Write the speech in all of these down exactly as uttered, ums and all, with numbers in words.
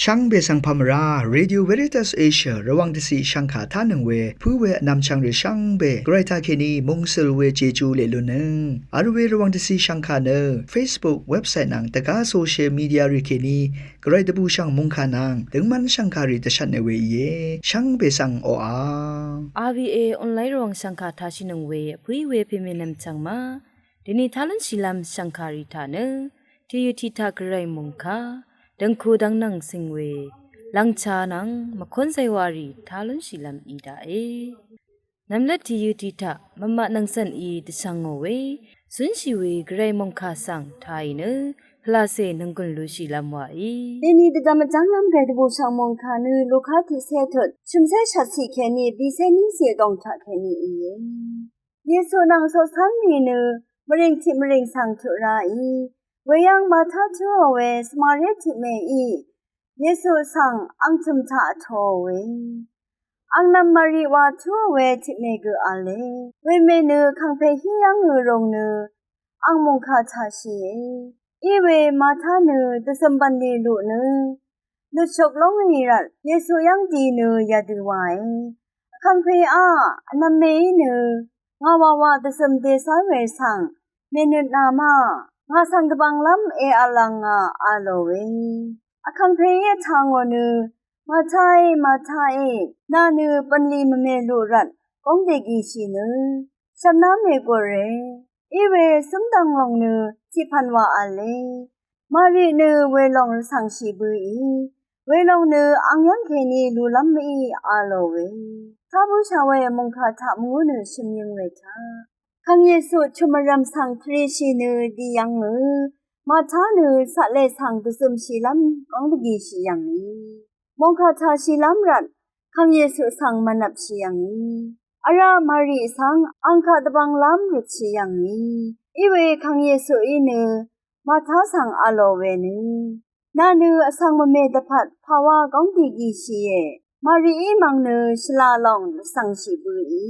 Shvngbe svng pamvrá, Radio Veritas Asia Rvwàng dvciq shvngkà tánøng we pǿ we vnvmchvng rì shvngbe Gvray taqkèní mungsøl we Jeju leq lunnøng vl we Rvwàng dvciq shvngkà nø Facebook, website nvng dvgá social media rì kèní Gvray dvbùshv̀ng mòngkà nvng døngmv́n shv̀ngkàrì dvshvtne we íe. Shvngbe svng oqà. R V A online Rvwàng shv̀ngkà tashìnøng we vpǿí we pèmènvm chv̀ng ma. Dèni tá lúnshìlv́m shv̀ngkàrì taq nø tìyø tiq taq Gvray mòngkà dv̀ngku dv́ngnvng cing we lv̀ngcha nvng mvkónzay warì tá lúnshìlv́m í daqe. Nvmlvt tìyø tiq taq mvmaq nvngcv̀n í dvshvngò we cúnshì we Gvray mòngkà svng tàì nø pvlacè nònggùn lushìlv́m wàí. Dèni dvdvm vjv́nglv́m Gvray dvbùshv̀ng mòngkà nø Luka tiqcé tut shø̀mcé shvtciq kèní bicé níciq dòng taq kèní íe. Yesu nvng coqcv́n rì nø mvrìng tiq mvrìng svng tuq raí. Weyv́ng Mata túò we Samari tiq mèí Yesu svng ang tø̀m taq vtōò we. Angnv̄m Mari wa túò we tiq mè gø v̄le. Wemè nø kàngpè hí yv́ngø rung nø ang mòngkà taqshìe. Iwe Mata nø dvzø̀m bv̀nlì luq nø nøtshuk lóngì rvt Yesu yv́ng di nø yadø wae. Vkàngpèá vnvm mèí nø ngà wàwaq dvzø̀m dècv́r we svng mènøt na ma, ngà svng dvbvnglv́m èvl lv̄ng ngà a lòe. Vkàngpèí vtà ngò nø, Mataí, Mataí, nà nø bv̀nlì mvmè luq rvt góng dègìshì nø shv̀mná mègùre. Iwe zǿmdv̀ng lòng nø tiqpv̀n wà v̄le. Mari nø welòng rvcv̀ngshì bøì. Welòng nø ang yv́ng kèní lulv́m mø̀í a lòe. Tá bǿshà we mòngkà taq mvngú nø shø̀myøng we taq Kàng Yesu chø̀m vrv̀m svng tvrishì nø di yv́ngø. Mata nø saqle svng dvzø̀mshìlv́m góng dvgìshì yv̀ngì. Mòngkà taqshìlv́m rvt Kàng Yesu svng mvnvpshì yv̀ngì. Vrá Mari svng angkaq dvbvnglv́m røtshì yv̀ngì. Iwe Kàng Yesuí nø Mata svng a lò we nø, nà nø vsvng mvme dvpvt pàwá góng dìgìshìe. Marií mv̀ng nø shvla lòng rvcv̀ngshì bøì.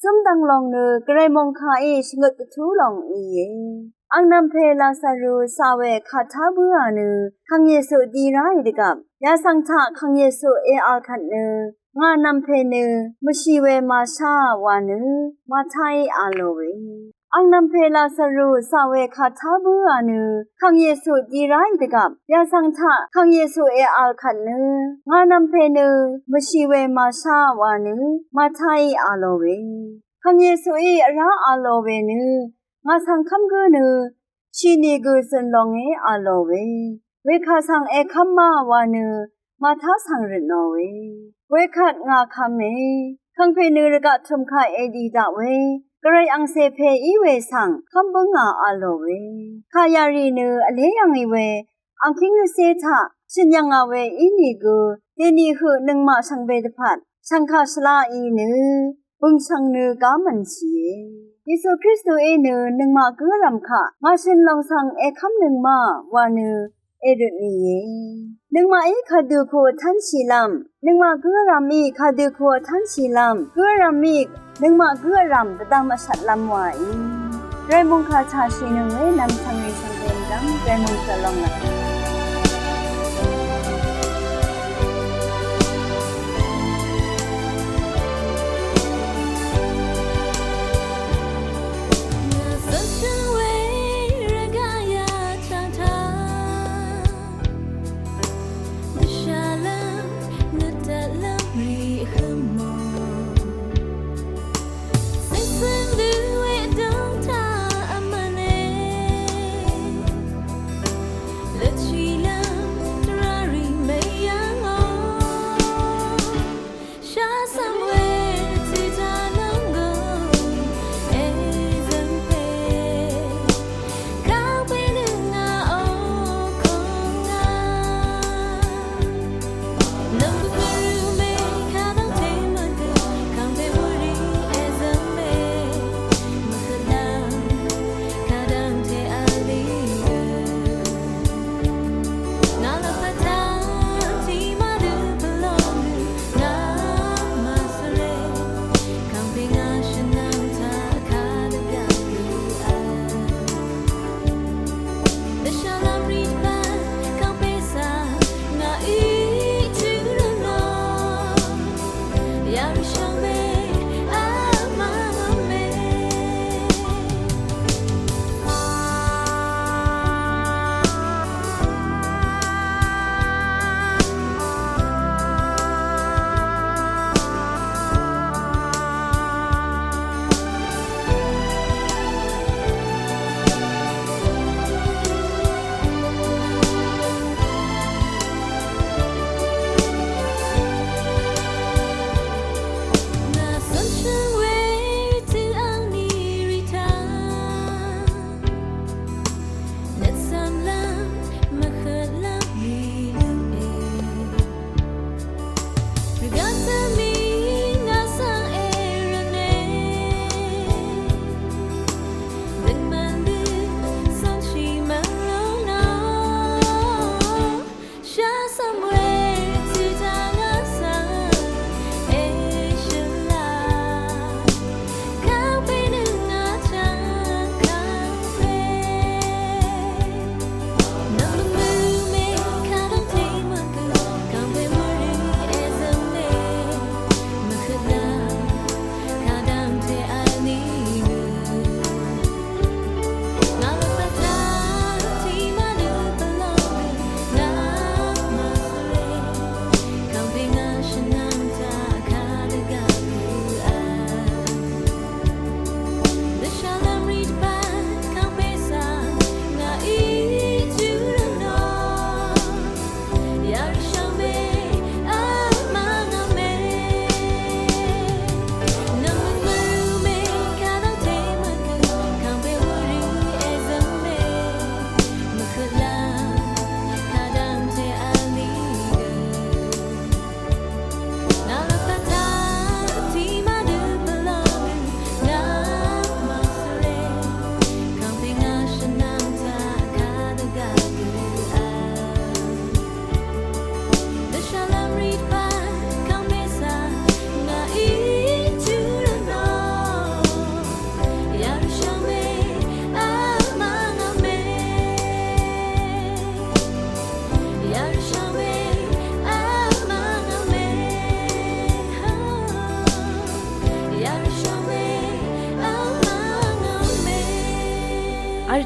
Zǿmdv̀ng lòng nø Gvray mòngkàí shvngøt dvtú lòng íe. Angnv̄m pè Lazaru cà we kàtá bǿà nø Kàng Yesu di ráì dvgvp, yasvng taq Kàng Yesu èvl kvt nø ngà nv̄m pè nø mvshì we màshá wa nø Mataí a lò we. Angnv̄m pè Lazaru cà we kàtá bǿà nø Kàng Yesu di ráì dvgvp, yasvng taq Kàng Yesu èvl kvt nø ngà nv̄m pè nø mvshì we màshá wa nø Mataí a lò we. Kàng Yesuí vrá a lò we nø ngà svng kv́m gǿ nø shìnì gø zø̀n lòngé a lò we. Wekà svng èkv́m ma wa nø Mata svng rø̀tnò we. Wekvt ngà kv̄me. Kàngpè nø rvgaq tø̀m kà èdì daq we. Gvray angcè pè í we svng kv́m bǿngà a lò we. Kà yarì nø vlé yv̀ngì we angkíng rvcé taq shø̀n yv̀ngà we ínìgø dènì høq nøngmaq shvngbe dvpvt shv̀ngkà shvlaì nø bø̀ngshv̀ng nø gá mv̀nshìe. Yesu Kristuí nø nøngmaq gǿ vrv̀m kaq ngà shø̀n lòng svng èkv́mnøng ma wa nø èrøtnìe. Nøngmaqí kadø ku vtv́nshìlv́m, nøngmaq gǿ vrv̀mí kadø ku vtv́nshìlv́m, gǿ vrv̀mí nøngmaq gǿ vrv̀m dvdvm vshvtlv́m waí. Gvray mòngkà taqshìnøng we nv̀m svng rì svng dèn dv́m Gvray mòngkà lòng lv́m.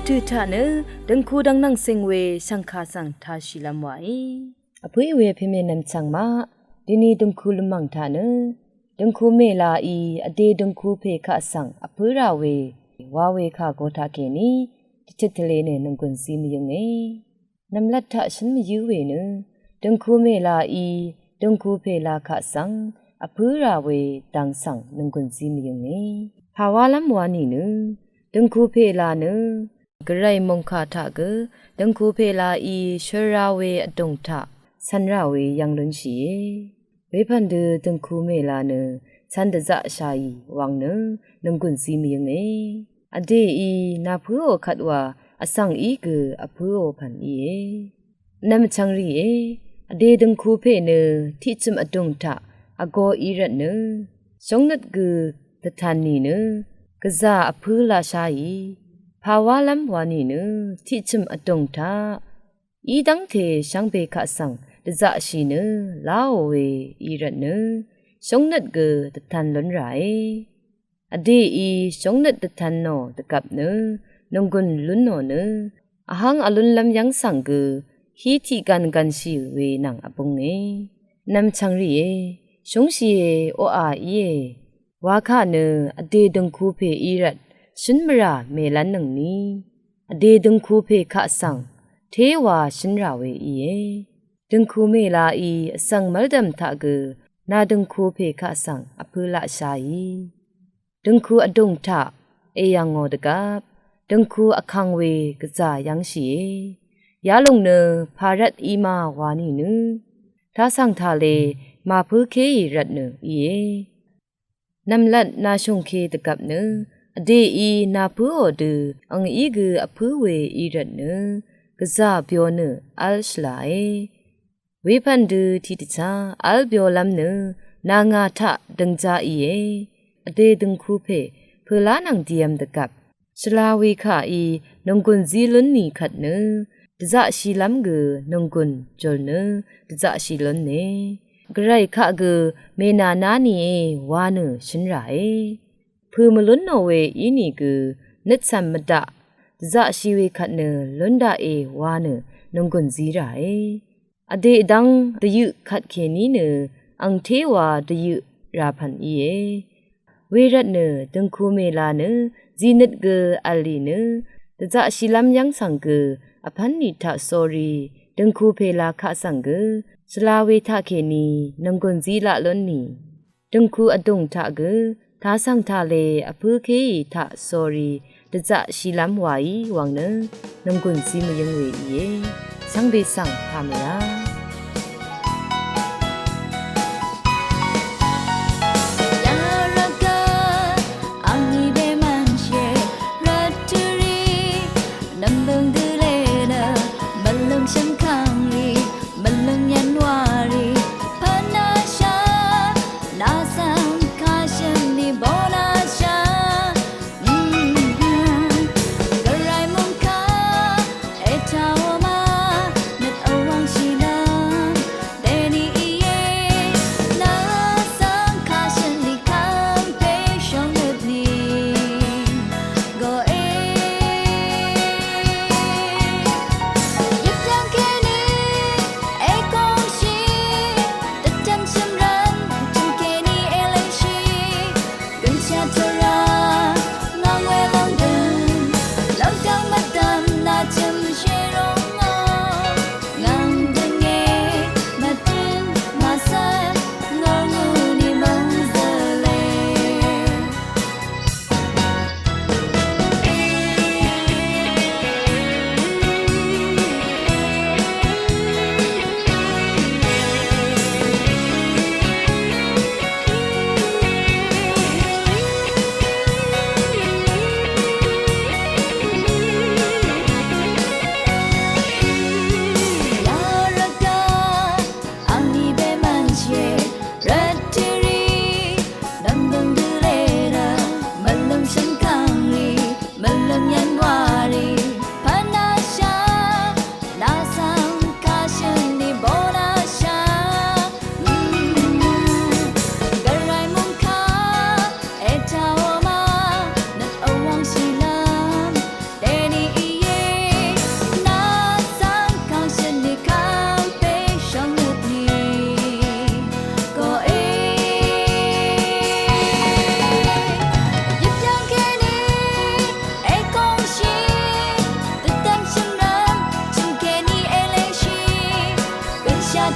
Tø taq nø døngku dvng nvng sing we shvngka svng tashìlv́m waí. Vpǿì we pèmè nvmchvng maq, dini døngku lvmv̀ng taq nø døngku mèlaí vdè døngku pè kaq svng vpǿ rà we wa we kà go taqkèní dvchøt tvle nø nònggùn zí mvyǿnge. Nvmlat taq shǿn mvyǿ we nø døngku mèlaí døngku pèla kaq svng vpǿ rà we dang svng nònggùn zí mvyǿnge. Pàwálv́m wa nìnø døngku pèla nø gvray mòngkà taq gø døngku pèlaí shør rà we vdùng taq cv̄n rà we yv́ng lúnshìe. Wepv̀n dø døngku mèla nø cv̄n dvzaqshàì wvng nø nònggùn zí mvyǿnge. Vdèí nàpǿò kvt wa vsvng í gø vpǿò pv̀n íe. Nvmvchvng rìe, vdè døngku pè nø tiqchø̀m vdùng taq vgō í rvtnø shóngnøt gø dvtan nìnø gvzà vpǿ laqsháì. Pàwálv́m wa nìnø tiqchø̀m vdùng taq í dv́ngte shvngbe kaq svng dvzaqshì nø láò we í rvtnø shóngnøt gø dvtan lún ràe. Vdèí shóngnøt dvtan nò dvgvp nø nònggùn lún nò nø vhvng vlúnlv́m yv́ng svng gø hí tiq gvn gvnshì we nvng vbúnge. Nvmchvng rìe, shúngshìe, oqà íe. Wakà nø vdè døngku pè í rvt shǿn mvrà mèlv́nnøngni vdè døngku pè kaq svng téwa shǿn rà we íe. Døngku mèlaí vsvng mv́ldv̀m taq gø nà døngku pè kaq svng vpǿ laqsháì. Døngku vdùng taq èyv̀ngò dvgvp døngku vkvng we gvzà yv́ngshìe. Yalùng nø pàrvt í ma wa nìnø tasv̀ng tale màpǿkéì rvtnø íe. Nv̀mlat nàshùngke dvgvp nø vdèí nàpǿò dø angí gø vpǿ we í rvtnø gvzà byo nø v́l shvlàe. Wepv̀n dø tiqdvchá v́l byolv́m nø nàngà taq døngja íe. Vdè døngku pè pø̀lá nvng dìvm dvgvp shvla we kàí nònggùn zí lún nì kvt nø dvzaqshìlv́m gø nònggùn jùl nø dvzaqshì lúne. Gvray kaq gø mènàná nìe wa nø shǿn ràe. Pø̀ mvlún nò we ínìgø nøtcv̀m mvdaq dvzaqshì we kvt nø lún daqe wa nø nònggùn zí ràe. Vdè dv́ng dvyøq kvtkèní nø angtéwa dvyøq rà pv̀n íe. Wervtnø døngku mèla nø zìnøt gø v̀lì nø dvzaqshìlv́m yv́ng svng gø vpv́n nì taq sórí døngku pèla kaq svng gø shvla we taqkèní nònggùn zí laq lún nì. Døngku vdùng taq gø tasv̀ng tale vpǿkéì taq sórí dvzaqshìlv́m waí wvng nø nònggùn zí mvyǿng we íe. Shvngbe svng pà mvyá. Yarvgø angí bemvnshì rvtø̀rì nvmdøng dø lenø mvløng shvngkv̀ngrì mvløng yvnwarì pvnashà nasvng kashø̀n ni bonashà. Gvray mungkà ètàò ma nøt vwv̀ngshì nø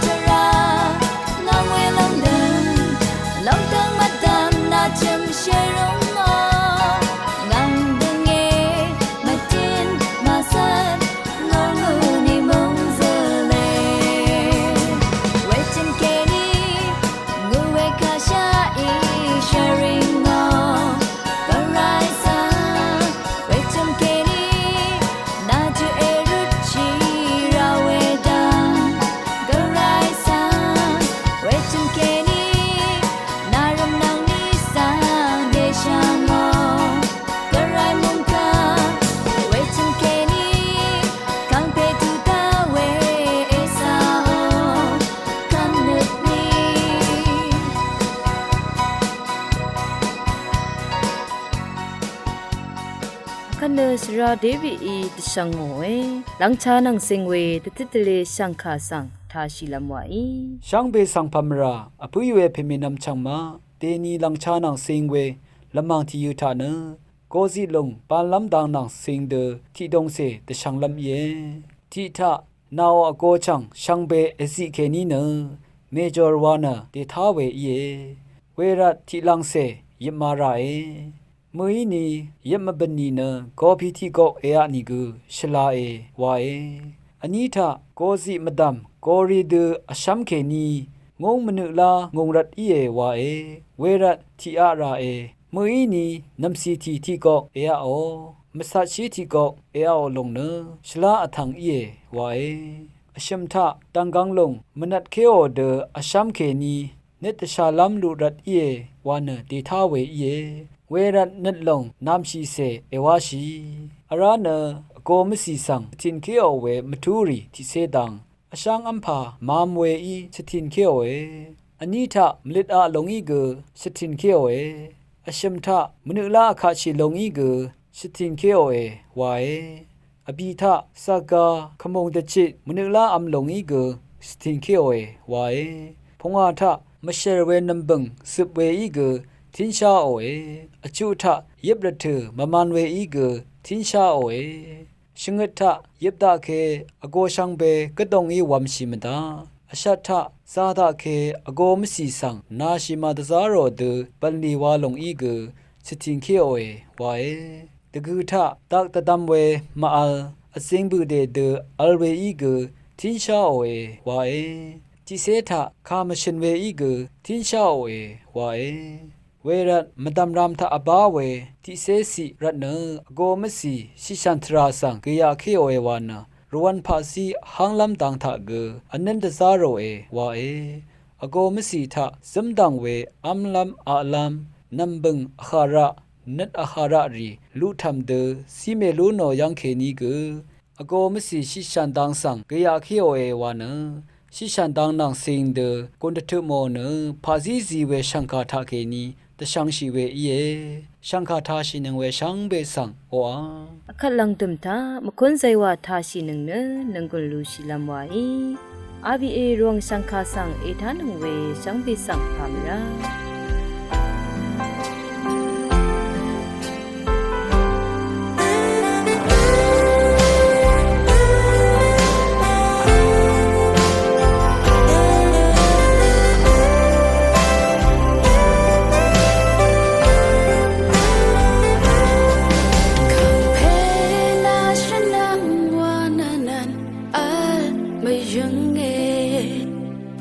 Tvrà ngv̀ng we lóngdø̀ng, lóngdø̀ng mvdv̀m nà chø̀m shvrúng ngò. Ngv̀ng dø̀nge mvtøn mvsvt ngò ngùni mungzø̀le. Wechø̀m kèní ngù we kàshaq í shvrúng ngò. Gvray svng wechø̀m kèní nà jø èrøtshì rà we dv̀ng. Gvray svng wechø̀m kèní nà rvmnvng ní svng dèshv̀m ò. Gvray mungkà wechø̀m kèní kàngpè tuq dá we èsà ò. Kvmnøt ní Vkvt nø shvra Davidí dvshvng ngòe, lvngcha nvng cing we dvtøt dvle shv̀ngkà svng tāshìlv́m wàí. Shvngbe svng pv̀mvrà vpǿí we pèmènvm chv̀ngmaq dèni lvngcha nvng cing we lvmàng tìyø̄ taq nø goqziq lùng banlv́m dang nvng cing dø tiqdongcè dvshvnglv́m íe. Tiq taq nàò vgo chv̀ng shvngbe èziq kèní nø mèjòr wa nø dètá we íe. Wervt tiqlvngcè yøpma ràe. Mø̀íni yøp mvbø̀n nìnø gopi tiqgoq èaq nìgø shvlae wae. Vní taq goziq mvdv̀m gori dø vshv́m kèní ngúng mvnøqlá ngūng rvt íe wae. Wervt tiqaq ràe. Mø̀íni nv̀mcìtì tiqgoq èaqò, mvcatshí tiqgoq èaqò lòng nø shvlá vtv̀ng íe wae. Vshø̀m taq dv̀nggvng lùng mvnvtkéò dø vshv́m kèní nøt dvshàlv́m luq rvt íe wa nø dètá we íe. Wervt nøt lòng namshìcè èwáshì. Vrá nø vgo mvcì svng shvtìnkéò we mvtúrì tiqcé dang vsháng v́mpà mām weí shvtìnkéòe. Vní taq mvløt aq lòngí gø shvtìnkéòe. Vshø̀m taq mvnøqlá vkaqshì lòngí gø shvtìnkéòe wae. Vbì taq zàga kvmùng dvchit mvnøqlá v̄m lòngí gø shvtìnkéòe wae. Pungwà taq mvshèr we nv̀mbø̀ng zøp weí gø tínsháòe. Vchuq taq yøp rvtø̀ mvman weí gø tínsháòe. Shvngøt taq yøp daqke vgo shvngbe gvdongí wv̄mshì mvdaq. Vshat taq za daqke vgo mvcì svng nashìma dvzá rò dø bv̀nlì wa lòngí gø shvtìnkéòe wae. Dvgø taq dak dvdvm we màvl vzing bø̀dè dø vl weí gø tínsháòe wae. Tiqcé taq kà mvshø̀n weí gø tínsháòe wae. Wervt mvdv̀m ram taq vbá we tiqcé ciq rvtnø vgo mvcì shiqshàn tvrà svng gvyaqkéòe wa nø rvwv̄n paqzí vhánglv́m dang taq gø vnǿn dvzá ròe wae. Vgo mvcì taq zǿmdv̀ng we v́mlv́m aqlv́m nv̀mbø̀ng vhàraq nøt vhàraq rì luqtv̀m dø zí mèlú nò yv́ng kèní gø vgo mvcì shiqshàn dang svng gvyaqkéòe wa nø shiqshàn dang nvng cing dø gùn dvtøpmò nø paqzí zi we shv̀ngkà taqkèní dvshvngshì we íe. Shv̀ngkà tāshìnøng we shvngbe svng oqà vkvt lv̀ngdø̀m taq mvkún zaywa tāshìnøng nø nònggùn lushìlv́m waí. R B A Rvwàng shv̀ngkà svng ètánøng we shvngbe svng pàmvrá. Kàngpè nà shvnvng wa nvnvn vl mvyǿnge.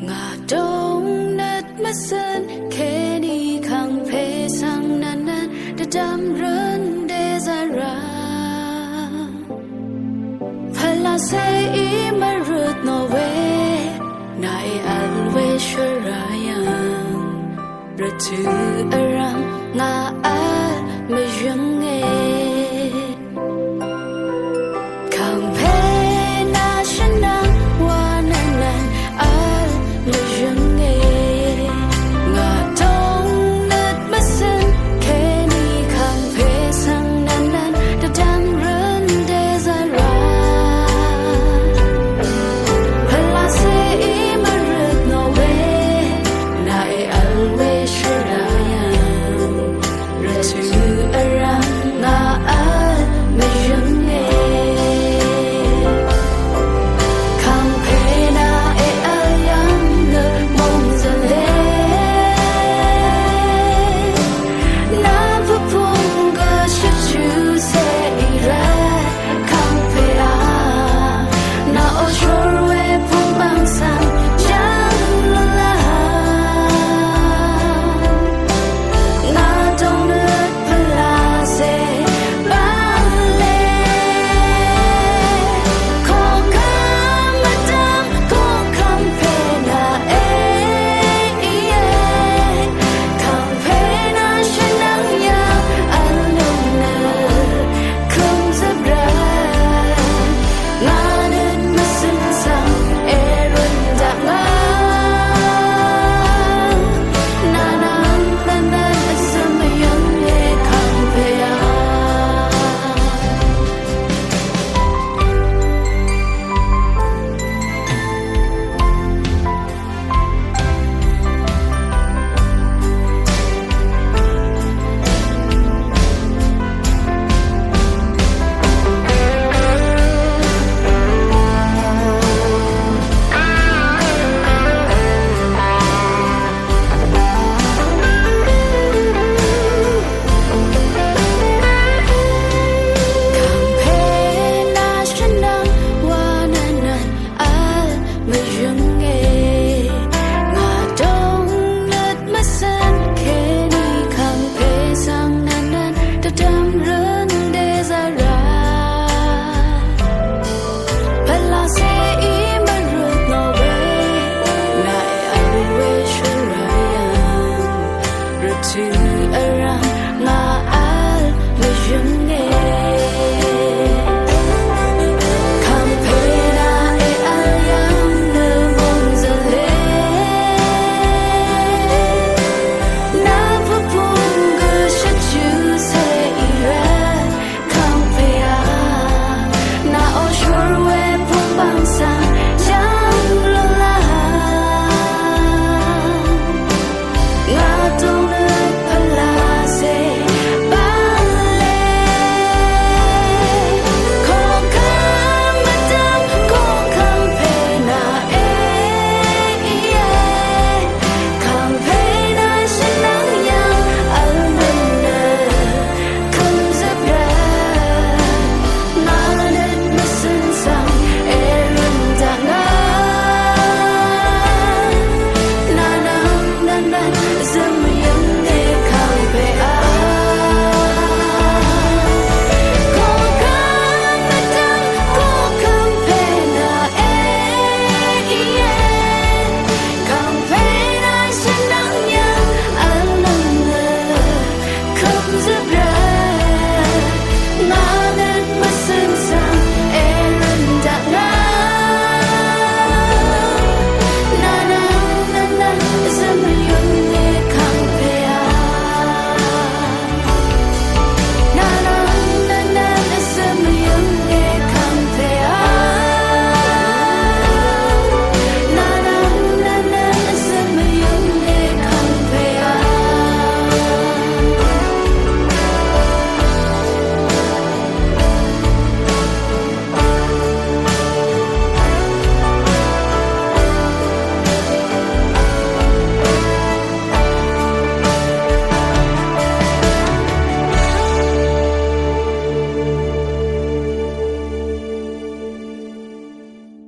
Ngà dong nøt mvcøn kèní kàngpè svng nvnvn dvdvm røn dèzvra. Pvlacè í mvrøt nò we, nàí vl we shvra yv̀ng. Rvtø̀